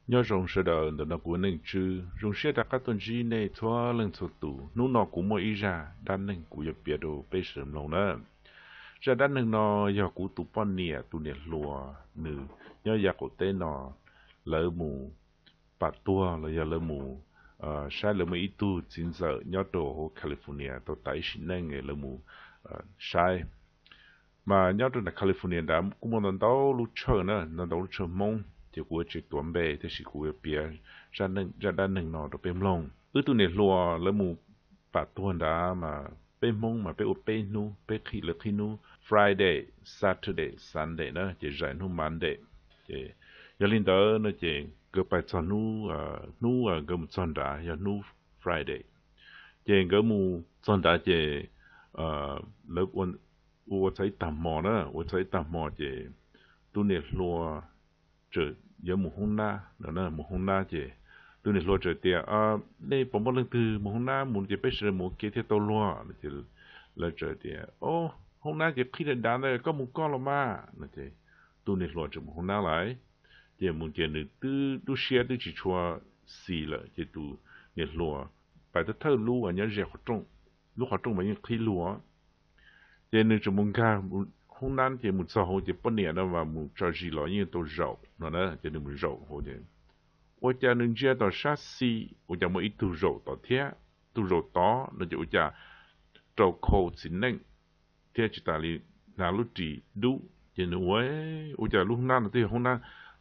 Nyob zoo sawv daws, ntawm no kuv Neej Tswb zoo siab rov qab tuaj ntsib nej txhua leej txhua tus. Hnub no kuv muaj ib zaj dab neeg kuv yuav piav rau peb sawv daws mloog na. Zaj dab neeg no yog kuv tus poj niam tus niam hluas, nws nyob yav qaum teb no, lawv mus pam tuag los yog lawv mus saib lawv muaj ib tug txiv ntxawm nyob rau hauv California tau tas ib sim neej, lawv mus saib. Mas nyob rau nram California nrad kuj muaj ntau ntau lub church na, ntau ntau lub church Hmoob, ces kuv tsis tuav npe, tiam sis kuv yuav piav zaj dab neeg no rau peb mloog. Wb tus niam hluas lawv mus pam tuag nrad mas peb Hmoob mas peb ua peb hnub, peb qhib lawv qhib hnub, Friday, Saturday, Sunday na, ces zais hnub Monday. Ces yog li ntawd no ces nkawd pais txog hnub, hnub nkawd mus txog nrad yog hnub Friday. Ces nkawd mus txog nrad ces lawv ua ua txog ib tag hmo na, ua txog ib tag hmo ces tus niam hluas txawm yuav mus hoob nab no, mus hoob nab ces tus niam hluas txawm tias, nej puas muaj leej twg mus hoob nab mus ces peb sawv daws mus ua ke thiaj tau luag. Lawv txawm tias, o, hoob nab ces qhib dav dav ntawd, koj mus koj los mas no. Tus niam hluas txawm mus hoob nab lawm, ces mus ces nws twb lub siab twb tsis tshua xis lawm ces tus niam hluas pais thawj thawj lub nyob ze qhov rooj, lub qhov rooj mas yeej qhib lug. Ces nws txawm mus nkag hoob nab ces mus txog hauv ces poj niam no mas mus tso zis los yeej tau zaum no na, ces nws mus zaum hauv ces ua cas nws ntsia tom sab xis ua cas muaj ib tug zaum tod thiab. Tug zaum tod no ces ua cas rau khau txiv neej thiab tsis tas li hnav lub ris dub. Ces nws ua, ua cas lub hoob nab no twb yog hoob nab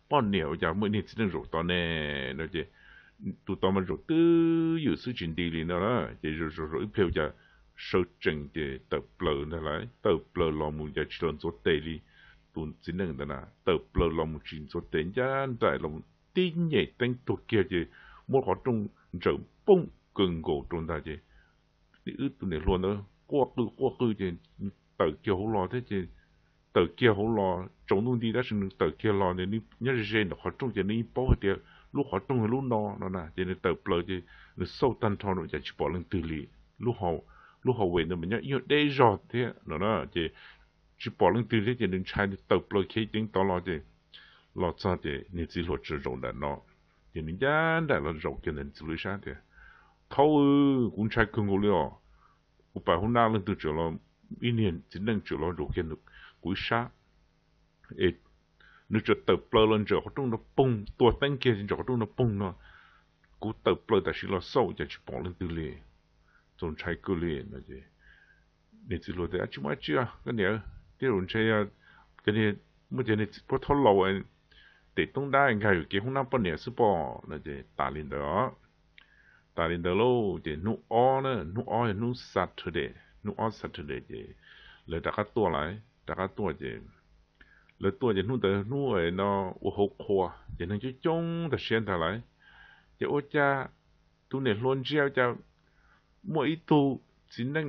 poj niam ua cas muaj ib niag txiv neej zaum tod ne no ces tus tod mas zaum twj ywm xwb tsis nti li no na. Ces zaum zaum zaum ib pliag ua cas sawv tsees ces tawm plaws ntag lauj, tawm plaws los mus cas tsis los ntxuav tes li. Tus txiv neej ntawd na tawm plaws los mus tsis ntxuav tes, ncaj nraim los tib nyem teeb tuag kiag ces muab qhov rooj ntsawm pooj kaws nkaus rau ntag ces wb tus niam hluas ntawd quaj qw quaj qw ces tawm kiag hauv los thiab ces tawm kiag hauv los tsaus ntuj nti tab sis nws tawm kiag los nws nyob ze ze ntawm qhov rooj ces nws yeej paub hais tias lub qhov rooj yog lub no no na. Ces nws tawm plaws ces nws xauj tag nrho no cas tsis pom leej twg li. Lub hallway ntawd mas nyob ib nyuag deb zog thiab no na, ces tsis pom leej twg thiab ces nws ntshai nws tawm plaws khiav ceev tod los ces los txog ces niag txiv hluas txawm zaum nram no. Ces nws ncaj nraim los zaum kiag ntawm niag txiv hluas ib sab tias, thaub, kuv ntshai kawg nkaus li os, kuv pais hoob nab leej twg txawm los, ib niag txiv neej txawm los zaum kiag ntawm kuv ib sab es nws txawm tawm plaws los ntawm qhov rooj no poog, tua teeb kiag ntawm qhov rooj no poog no. Kuv tawm plaws tam sim los xauj cas tsis pom leej twg li, txaus ntshai kawg li no. Niag txiv hluas tias, tsis muaj dab tsi, koj niam, tej zaum ntshe muaj cov niag pab thaub laus tes toob dab nkag yuam kev hoob nab poj niam xwb pob no. Ces tas li ntawd os. Tas li ntawd lauj ces hnub ob na, hnub ob yog hnub Saturday, hnub ob Saturday ces lawv rov qab tuaj lawm, rov qab tuaj ces lawv tuaj ces hnub ntawd hnub no ua hauv qhua ces neeg coob coob tag siab ntag lawm. Ces ua cas tus niam hluas ntsia ua cas muaj ib tug txiv neej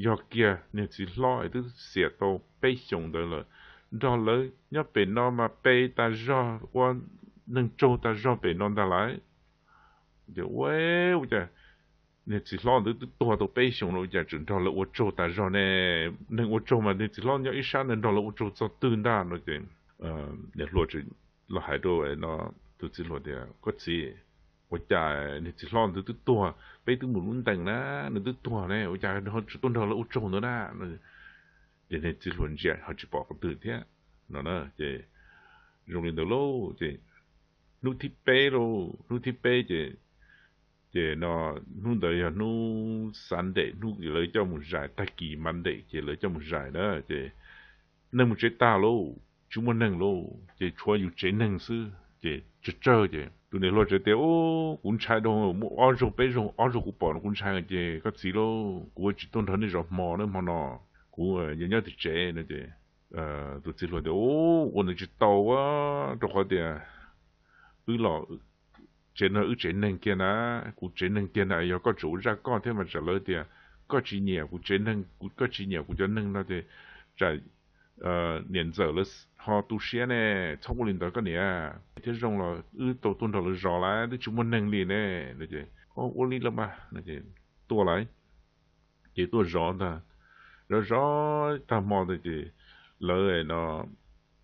yog kiag niag txiv hlob es twb xiam tau peb xyoos ntawd lawm, nrog lawv nyob pem no mas pe tas zog ua neeg tsaug tas zog pem no ntag lawm. Ces ua, ua cas niag txiv hlob ntawd twb tuag tau peb xyoos no ua cas tseem nrog lawv ua tsaug tas zog ne? Neeg ua tsaug mas niag txiv hlob nyob ib sab ntawd nrog lawv ua tsaug txog twg ntag no. Ces niam hluas los hais rau no tus txiv hluas tias, koj txiv, ua cas niag txiv hlob ntawd twb tuag, peb twb mus lub ntees na, nws twb tuag ne, ua cas ho tseem tuaj nrog lawv ua tsaug ntawd na? Ces niag txiv hluas ntsia ho tsis pom qhov twg thiab no na. Ces zoo li ntawd lauj ces hnub thib peb lauj, hnub thib peb ces, ces no hnub ntawd yog hnub Sunday, hnub lawv coj mus zais, tag kis Monday ces lawv coj mus zais na. Ces neeg mus tsev tag lauj, tsis muaj neeg lauj, ces tshuav yus tsev neeg xwb ces tsawg tsawg. Ces tus niam hluas txawm tias, kuv ntshai dhau, muaj ob zaug peb zaug, ob zaug kuv pom no kuv ntshai ces koj txiv lauj, kuv tsis tuaj nrog nej zov hmo na, hmo no kuv yuav nyob tim tsev no. Ces tus txiv hluas tias, ua ntawd tsis tau, rau qhov tias wb los tsev no wb tsev neeg kiag na, kuv tsev neeg kiag na, yog koj tseem ua zaj koj thiab mas tsam lawv tias koj tsis nyiam kuv tsev neeg, koj tsis nyiam kuv cov neeg no ces tsam niam ntxawm lawv ho tu siab ne. Txhob ua li ntawd koj niam, thiab zoo los wb tau tuaj nrog lawv zov lawm, twb tsis muaj neeg li ne. Ua li los mas, tuaj lawm ces tuaj zov ntag. Zov zov tag hmo ntawd ces lawv no,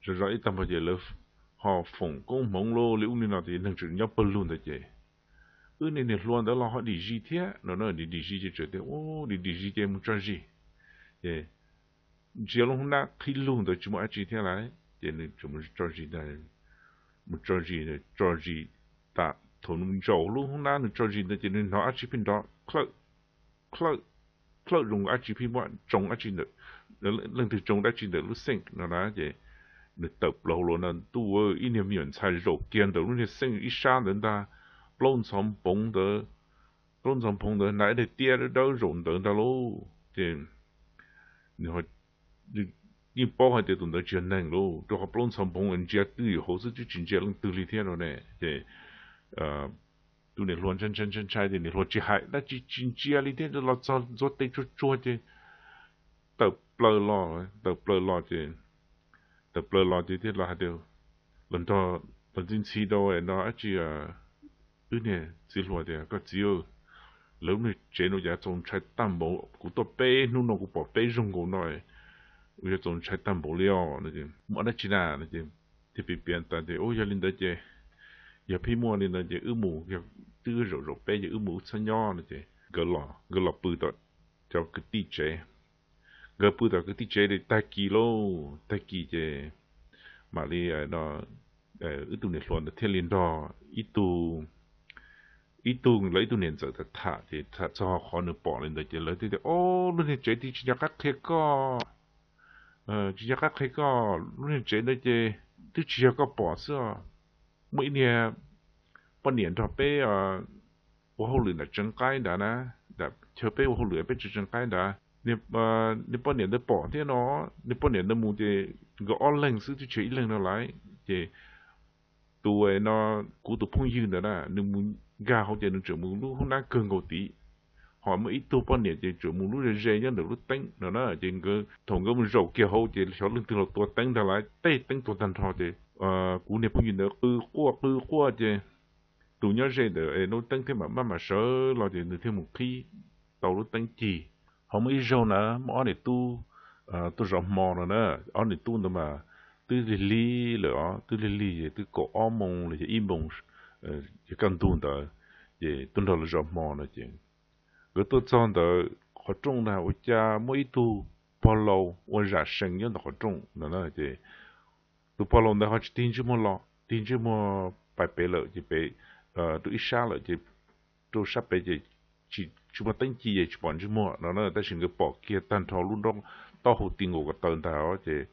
zov zov ib tag hmo ces lawv ho foom koob hmoov lauj li ub li no ces neeg tseem nyob pawg lug ntawd ces wb niag niam hluas ntawd los ho dim zis thiab no na. Dim dim zis ces tseem tias ub dim dim zis ces mus tso zis ces ntsia lub hoob nab qhib lug ntawd tsis muaj dab tsi thiab lawm ces nws tseem mus tso zis ntag. Mus tso zis, tso zis tas thaum nws ntsaum lub hoob nab nws tso zis ntawd ces nws hnov dab tsi pheej nrov khawj khawj khawj zoo dab tsi pheej muab tsoo dab tsi ntawm, leej twg tsoo dab tsi ntawm lub xeej no na ces nws tawm plaws hauv los no ntuj, ib niag me nyuam ntxhais zaum kiag ntawm lub niag xeej ib sab ntawd ntag, plaub ntxhov npoov ntawd, plaub ntxhov npoov ntawd hnav ib daim tiab dawb dawb zaum ntawd ntag lauj ces nws yeej paub hais tias tus ntawd tsis yog neeg lauj, rau qhov plaub ntxhov npoov ntsia twj ywm hauv xwb twb tsis ntsia leej twg li thiab no ne ces tus niam hluas ntshai ntshai ntshai ntshai ces niam hluas tsis hais dab tsi tsis ntsia li thiab los txog ntxuav tes tsuag tsuag ces tawm plaws los, tawm plaws los ces, tawm plaws los ces thiaj los hais tias, los nrog, los ntxi ntxhi rau no dab tsi, wb niag txiv hluas tias koj txiv, lawv lub niag tsev no cas txaus ntshai tag npaum, kuv tuaj peb hnub no kuv pom peb zaug nkaus no, ua yog txaus ntshai tag npaum li os no es muaj dab tsi na no ces thiaj piav piav tas tias ub yog li ntawd ces yog pheej muaj li ntawd ces wb mus, yog twb zaum zaum peb ces wb mus wb txhob nyob no ces nkawd los, nkawd los pw tom cov kwv tij tsev. Nkawd pw tom kwv tij tsev li tag kis lauj, tag kis ces mam li wb tus niam hluas ntawd thiaj li nrog ib tug, ib tug lawv ib tug niam ntxawm tham tham ces tham txog qhov nws pom li ntawd ces lawv thiaj tias ob lub niag tsev twb tsis nco qab qhia koj, tsis nco qab qhia koj, lub niag tsev ntawd ces twb tsis yog koj pom xwb os, muaj ib niag poj niam nrog peb ua hauj lwm nram tsev qaib ntawd na, chaw peb ua hauj lwm peb tsev tsev qaib ntawd, niag poj niam ntawd pom thiab no, niag poj niam ntawd mus ces nkawd ob leeg xwb twb tsis yog ib leeg no lawm ces tus no, kuv tus phooj ywg ntawd na nws mus nkag hauv ces nws tseem mus lub hoob nab kawg nkaus tid, ho muaj ib tug poj niam ces tseem mus lub ze ze nyob ntawm lub teeb no na ces nkawd thaum nkawd mus zaum kiag hauv ces xyov leej twg los tua teeb ntag lawm, tej teeb tuag tag nrho ces kuv niag phooj ywg ntawd qw quaj qw quaj ces tus nyob ze ntawm lub teeb thiaj mam maj mam sawv los ces nws thiaj mus qhib tau lub teeb cig. Ho muaj ib zaug na muaj ob niam tub tuaj zov hmo no na, ob niam tub ntawd mas twb lig lig lawm os, twb lig lig es twb kaum ob moos los yog ib moos yog kaj ntug ntawd, ces tuaj nrog lawv zov hmo no ces nkawd tuaj txog ntawd qhov rooj ntag ua cas muaj ib tug pog laus ua zam sees nyob ntawm qhov rooj no na ces tus pog laus ntawd ho tsis tig ntsej muag los, tig ntsej muag pais pem lawm ces pem rau ib sab lawm ces rau sab pem ces tsis muaj teeb ci es tsis pom ntsej muag no na, tab sis nkawd pom kiag tag nrho lub nrob taub hau ti nkaus ko taw ntag os ces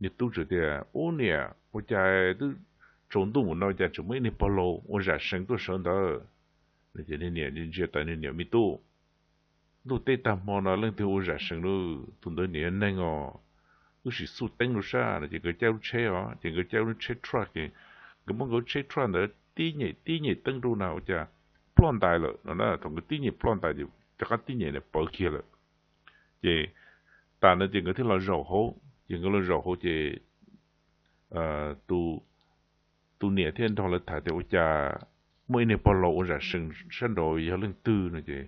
niag tub txawm tias ub niam, ua cas twb tsaus ntuj mus no cas tseem muaj ib niag pog laus ua zam sees tuaj sawv ntawd no ces niag niam ntsia tas niag niam, me tub, ntuj teb tag hmo no leej twg ua zam sees lauj? Tus ntawd niam yog neeg os, wb sim xub teeb rau sab no ces nkawd caij lub tsheb os, ces nkawd caij lub tsheb truck ces nkawd muab nkawd lub tsheb truck ntawd tib nyem tib nyem teeb rau na ua cas ploj ntais lawm no na, thaum nkawd tib nyem ploj ntais ces rov qab tib nyem pawv kiag lawm. Ces tas ntawd ces nkawd thiaj los zaum hauv, ces nkawd los zaum hauv ces tus, tus niam thiaj nrog lawv tham tias ua cas muaj ib niag pog laus ua zam sees sab nraud yog leej twg no ces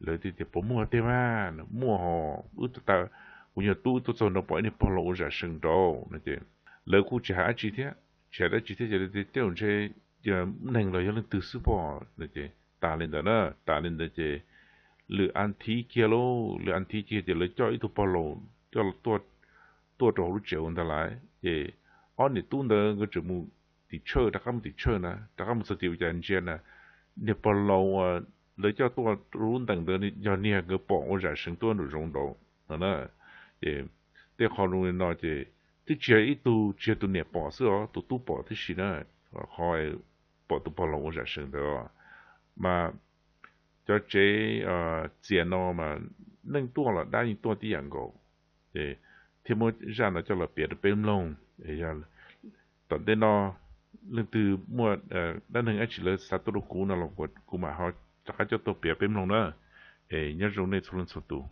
lawv thiaj tias puas muaj tiag mas, muaj ho, wb, kuv nyuag tub tuaj txog nraud pom ib niag pog laus ua zam sees nraud no ces lawv kuj tsis hais dab tsi thiab, tsis hais dab tsi thiab ces lawv tias tej zaum ntshe neeg los yog leej twg xwb pob no ces tas li ntawd na, tas li ntawd ces lwm a thiv kiag lauj, lwm a thiv kiag ces lawv coj ib tug pog laus coj tuaj rau hauv lub tsev ntag lawm ces ob niam tub ntawd nkawd tseem mus tim tshawj, rov qab mus tim tshawj na, rov qab mus txog tim ua cas ntsia na, niag pog laus uas lawv coj tuaj rau lub ntees ntawd yog niag nkawd pom ua zam sees tuaj nraum zoov nraud no na. Ces tej qho zoo li no ces twb tsis yog ib tug, tsis yog tus niam pom xwb os, tus tub pom tib si na, qhov pom tus pog laus ua zam sees ntawd mas cov tsev txias no mas neeg tuaj los dab yeej tuaj tib yam nkaus. Ces thiaj muab zaj no coj los piav rau peb mloog. Tom ntej no leej twg muaj dab neeg dab tsi lawv xav tuaj rau kuv no los kuv mam ho rov qab coj tuaj piav peb mloog na. Es nyob zoo nej txhua leej txhua tus.